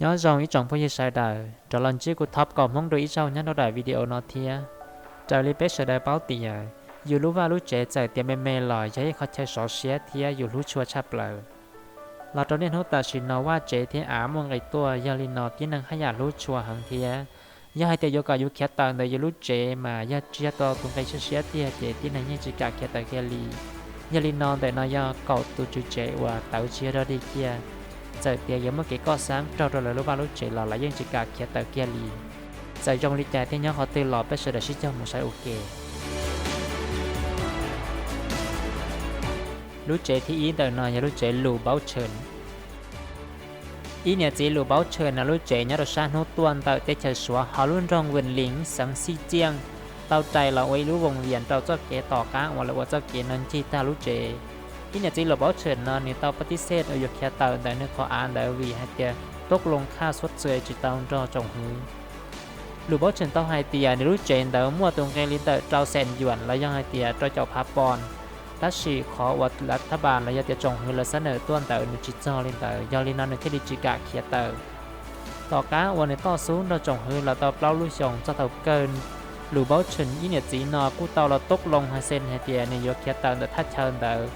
Nyob zoo ib tsoom phooj ywg sawv daws rov los ntsib kuv Top Kaus Hmoob dua ib zaug nyob rau daim video no thiab. Raws li peb sawv daws paub tias yus lub vaj lub tsev txawm tias me me los yog ib qhov chaw sov siab thiab yus hlub tshua tshaj plaws. Los rau niaj hnub tam sim no vaj tsev thiab av muaj nqis tuaj, yog li no tib neeg haj yam hlub tshua heev thiab. Yog hais tias yuav kom yus khiav tawm ntawm yus lub tsev mas yog tsis yog tau tus nqi siab siab tiag ces tib neeg yeej tsis kam khiav tawm kiag li. Yog li no ntawm no yog kaum tus tswv tsev uas tawv tsis yog dog dig kiag. Txawm tias yuav muaj kev koj xab raug rau lawv lub vaj lub tsev los lawv yeej tsis kam khiav tawm kiag li. Txawm zoo li cas thiab nyob qhov twg los peb sawv daws sib cog mus saib ua ke. Lub tsev thib ib ntawm no yog lub tsev Lus Npaub Tshwm. Ib niam txiv Lus Npaub Tshwm no lub tsev nyob rau sab hnub tuaj ntawm teb chaws Suav hauv lub nroog Vwm Lis xeev Xij Txiaj, tau rais los ua ib lub voos vias rau txoj kev tom qab uas lawv ua txoj kev no ncig tag lub tsev. Ib niam txiv Lus Npaub Tshwm no nws tau pab tib xej uas yuav khiav tawm ntawm nws qhov av ntawd vim hais tias tub loo khaj xuab txwm tsis tau nrog tsoom hwv. Lus Npaub Tshwm tau hais tias nws lub tsev ntawd muaj tus nqi li ntawm rau xees yuam los yog hais tias rau caum phav pos, tab sis qhov uas lawv thaj npas los yog tias tsoom hwv lawv xab nawm tuaj ntawd nws tsis txog li ntawd, yog li no nws thiaj li tsis kam khiav tawm. Tom qab uas nws toj xub nrog tsoom hwv los tau plaub lub xyoos txog thaum kawg, Lus Npaub Tshwm ib niam txiv no kuj tau los tub loo hais xees hais tias nws yuav khiav tawm ntawm thaj chaw ntawd.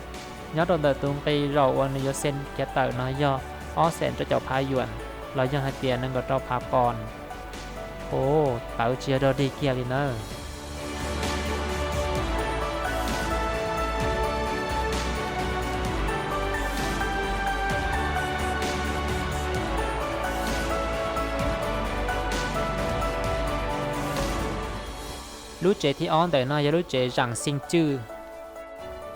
Nyob rau ntawm tus nqi zaum uas nws yuav xees khiav tawm no yog ob xees rau caum phav yuam los yog hais tias nees nkaum rau phav pos. Ov, tawv tsis yog dog dig kiag li nawb. Lub tsev thib ob ntawm no yog lub tsev Zaam Xeej Cwj.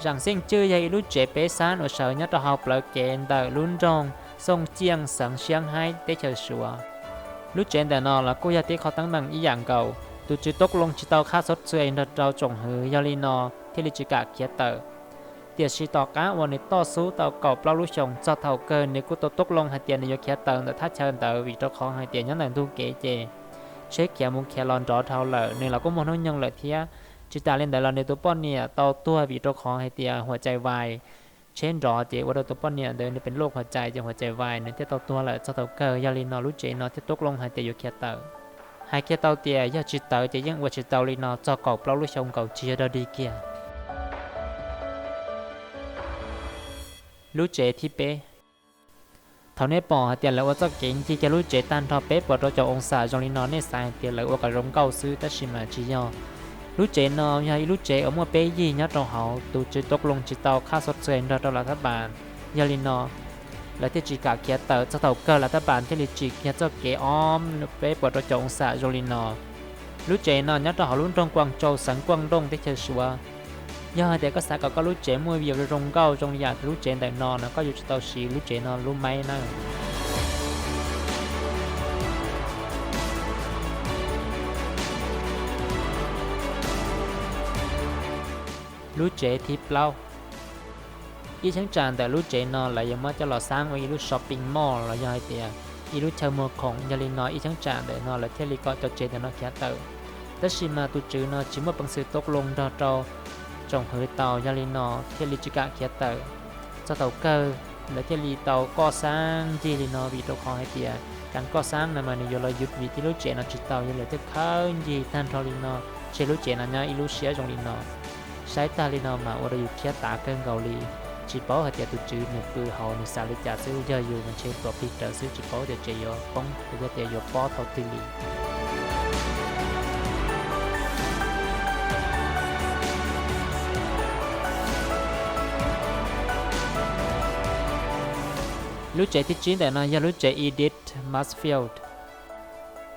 Zaam Xeej Cwj yog ib lub tsev peb xab uas sawv nyob rau hauv plawv kev ntawm lub nroog Xooj Ciaj xeev Siab Haib teb chaws Suav. Lub tsev ntawm no los kuj yog tib qho teeb meem ib yam nkaus, tus tswv tub loo tsis tau khaj xuab txwm nrog rau tsoom hwv, yog li no thiaj li tsis kam khiav tawm. Tiam sis tom qab uas nws toj xub tau kaum plaub lub xyoos txog thaum kawg nws kuj tau tub loo hais tias nws yuav khiav tawm ntawm thaj chaw ntawd vim rau qhov hais tias nyob ntawm ntug kev ces tsheb khiav mus khiav los nrov dhau lawm, nws los kuj muaj hnub nyoog lawm thiab. Tsis tas li ntawd los nws tus poj niam tau tuag vim rau qhov hais tias huam cai vais, tsheb nrov ces ua rau tus poj niam ntawd nws pes loj huam cai ces huam cai vais nws thiaj tau tuag lawm txog thaum kawg, yog li no lub tsev no thiaj tub loo hais tias yuav khiav tawm. Hais kiag tau tias yog tsis tawm ces yeej ua tsis tau li no txog kaum plaub lub xyoo nkaus tsis yog dog dig kiag. Lub tsev thib peb. Thaum nej pom hais tias lawv ua txoj kev ncig kiag lub tsev tag nrho peb puas rau caum oo xam zoo li no nej xav hais tias lawv ua kom zoo nkauj xwb tab sis mas tsis yog. Lub tsev no yog ib lub tsev uas muaj peb yig nyob rau hauv, tus tswv tub loo tsis tau khaj xuab txwm nrog rau lav thab npas, yog li no lawv thiaj tsis kam khiav tawm txog thaum kawg lav thab npas thiaj li tsim kiag txoj kev ob peb puas rau caum oo xam zoo li no. Lub tsev no nyob rau hauv lub nroog Kuam Tsau xeev Kuam Nrooj teb chaws Suav. Yog hais tias koj xav kom koj lub tsev muaj view zoo zoo nkauj zoo li yam lub tsev ntawm no no koj yuav tsum tau siv lub tsev no lub maib na. Lub tsev thib plaub. Ib cheeb tsam ntawm lub tsev no lawv yuav muab coj los xab ua ib lub shopping mall los yog hais tias ib lub chaw muag khoom, yog li no ib cheeb tsam ntawm no lawv thiaj li kom cov tsev ntawm no khiav tawm. Tab sis mas tus tswv no tsis muaj peev xwm tub loo nrog rau tsoom hwv tau, yog li no thiaj li tsis kam khiav tawm. Txog thaum kawg lawv thiaj li tau koj xab ncig li no vim rau qhov hais tias kev koj xab no mas nws yuav los yuv vim tib lub tsev no tsis tau, yog li lawv thiaj khawb ncig tag nrho li no tseg lub tsev no nyob ib lub siab zoo li no. Saib tag li no mas ua rau yus khiab tav kawg nkaus li. Tsis paub hais tias tus tswv nws pw hauv nws xav li cas xwb, yog yus mas ntshe tuam plig raws xwb, tsis paub tias tsev yuav poob los yog tias yuav pob thaum twg li. Lub tsev thib tsib ntawm no yog lub tsev Edith Mansfield.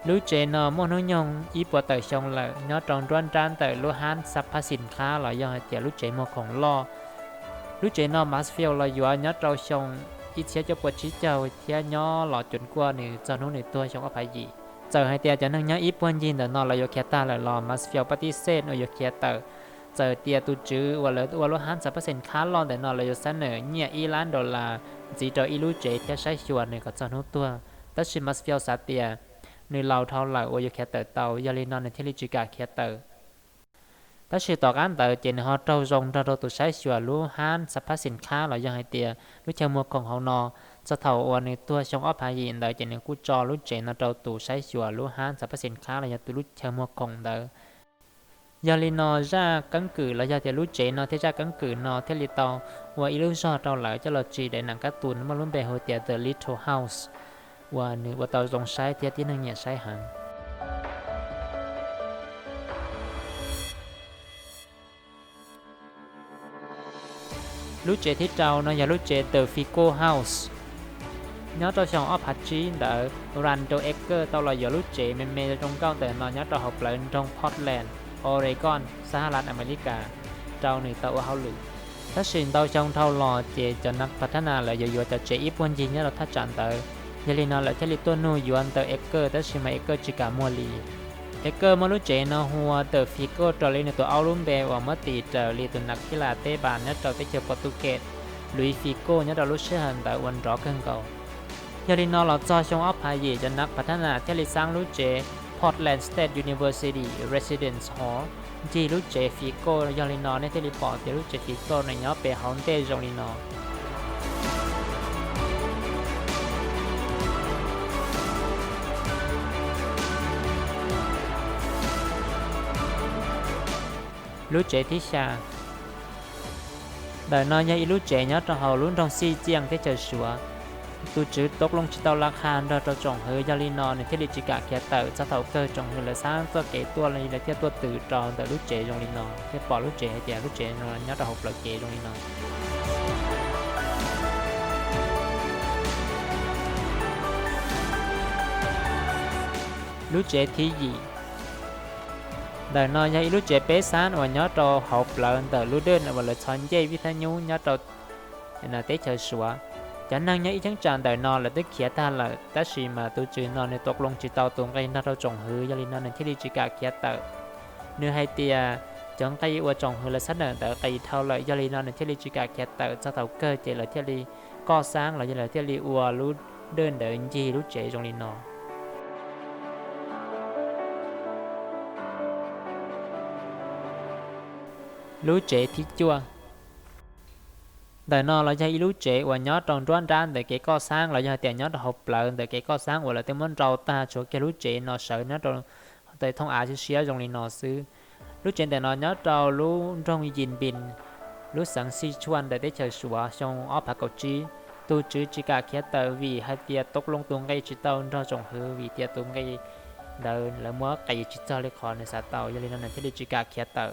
Lub tsev no muaj hnub nyoog ib puas tawm xyoo lawm, nyob rau nruab nrab ntawm lub hab xab phab xim khab los yog hais tias lub tsev muag khoom loj. Lub tsev no Mansfield los yuav nyob rau xyoo ib txhiab cuaj puas tsib caug thiab nyob los cuam kuaj nws txog hnub nws tuag xyoo ob phav yim. Txawm hais tias cov neeg nyob ib puag ncig ntawm no lawv yuav khiav tag lawm los Mansfield pab tib xej uas yuav khiav tawm. Txawm tias tus tswv uas lawv ua lub hab xab phab xim khab loj ntawm no lawv yuav xab nawm nyiaj ib lab dollar ntxiv rau ib lub tsev thiab saib xyuas nws kom txog hnub tuag, tab sis Mansfield xav tias nws laus dhau lawm uas yuav khiav tawm tau, yog li no nws thiaj li tsis kam khiav tawm. Tab sis tom qab ntawd ces nws ho raug zoo nrog rau tus saib xyuas lub hab xab phab xim khab los yog hais tias lub chaw muag khoom hauv no, Txog thaum uas nws tuag xyoo ob phav yim ntawd ces nws kuj tso lub tsev no rau tus saib xyuas lub hab ntxhov pab xees khab los yog tus lub chaw muag khoom ntawd. Yog li no zaj keeb kwm los yog tias lub tsev no thiab zaj keeb kwm no thiaj li tau ua ib lub zog rau lawv coj los tsim daim nam kab tus muaj lub npe hu tias The Little House, uas nws ua tau zoo saib thiab tib neeg nyiam saib heev. Lub tsev thib rau no yog lub tsev The Fico House. Nyob rau xyoo ob phav tsib ntawd Randall Eggers tau los yuav lub tsev me me zoo nkauj ntawm no nyob rau hauv plawv nroog Portland, Oregon, Sahab Amelikas rau nws tau ua hauj lwm. Tab sis ntau xyoo dhau los ces cov Nag Pathana lawv yuav yuav cov tsev ib puag ncig nyob rau thaj tsam ntawd, yog li no lawv thiaj li tuaj nug yuav ntawm Eggers tab sis mas Eggers tsis kam muag li. Eggers muab lub tsev no hu ua The Fico raws li nws tus aub lub npe uas muab tis raws li tus nas khib las teb pas nyob rau teb chaws Portuguese, Luis Figo nyob rau lub sij hawm ntawd uas nrov kawg nkaus. Yog li no los txog xyoo ob phav yim cov Nag Pathana thiaj li xab lub tsev Portland State University Residence Hall ncig lub tsev Fico. Yog li no nej thiaj li pom tias lub tsev Fico no nyob pem hauv ntej zoo li no. Lub tsev thib xya. Ntawm no yog ib lub tsev nyob rau hauv lub nroog Xij Ciaj teb chaws Suav. Tus tswv tuav loo tsis tau la qha nrog rau tsoom hwv, yog li no nws thiaj li tsis kam khiav tawm txog thaum kawg tsoom hwv lawv xab txoj kev tuaj los lawv thiaj tuaj twv rau ntawm lub tsev zoo li no thiaj pom lub tsev hais tias lub tsev no nyob rau hauv plawv kev zoo li no. Lub tsev thib yim. Ntawm no yog ib lub tsev peb xab uas nyob rau hauv plawv ntawm lub dej uas lawv txhos ncej vij thab nyub nyob rau teb chaws Suav. Cov neeg nyob ib cheeb tsam ntawm no lawv twb khiav tag lawm tab sis mas tus tswv no nws tuav loo tsis tau tus nqi nrog rau tsoom hwv, yog li no nws thiaj li tsis kam khiav tawm. Nws hais tias cov nqi uas tsoom hwv lawv xab nawm ntawd qis dhau lawm, yog li no nws thiaj li tsis kam khiav tawm txog thaum kawg ces lawv thiaj li koj xab los yog lawv thiaj li ua lub dej ntawd ncig lub tsev zoo li no. Lub tsev thib cuaj. Ntawm no los yog ib lub tsev uas nyob rau nruab nrab ntawm kev koj xab los yog tias nyob rau hauv plawv ntawm kev koj xab uas lawv twb muab nrau tag, tshuav kiag lub tsev no sawv nyob rau thooj av siab siab zoo li no xwb. Lub tsev ntawm no nyob rau lub nroog Yis Pis, lub xeev Xij Tshuaj ntawm teb chaws Suav xyoo ob phav kaum tsib. Tus tswv tsis kam khiav tawm vim hais tias tuav loo tus nqi tsis tau nrog tsoom hwv vim tias tus nqi ntawd lawv muab qis tsis txog li qhov nws xav tau, yog li no nws thiaj li tsis kam khiav tawm.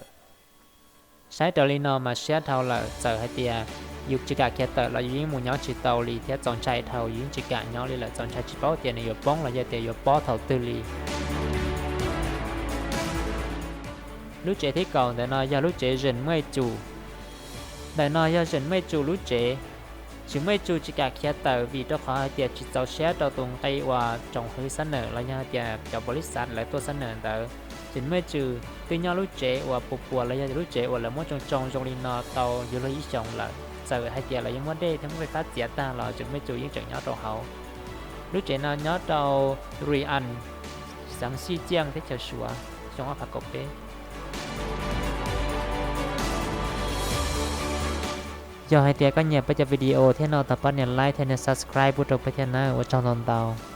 Saib raws li no mas siab dhau lawm, txawm hais tias yus tsis kam khiav tawm los yus yeej mus nyob tsis tau li thiab txaus ntshai dhau, yus yeej tsis kam nyob li lawm, txaus ntshai tsis paub tias nws yuav poob los yog tias yuav pob thaum twg li. Lub tsev thib kaum ntawm no yog lub tsev Zeem Mej Tsum. Ntawm no yog Zeem Mej Tsum lub tsev. Zeem Mej Tsum tsis kam khiav tawm vim rau qhov hais tias tsis txaus siab rau tus nqi uas tsoom hwv xab nawm los yog hais tias cov pos lis xav lawv tuaj xab nawm ntawd. Zeem Mej Tsum twb nyob lub tsev uas puas puas los yog lub tsev uas lawv muab tsoo tsoo zoo li no tau yuav luag ib xyoos lawm, txawm hais tias lawv yuav muab dej thiab muab fais fab txiav tag los Zeem Mej Tsum yeej tseem nyob rau hauv. Lub tsev no nyob rau Ri An, xeev Xij Ciaj teb chaws Suav xyoo ob phav kaum peb. Yog hais tias koj nyiam peb cov video thiab no thov pab nias like thiab nias subscribe pub rau peb thiab nawb, ua tsaug ntau ntau.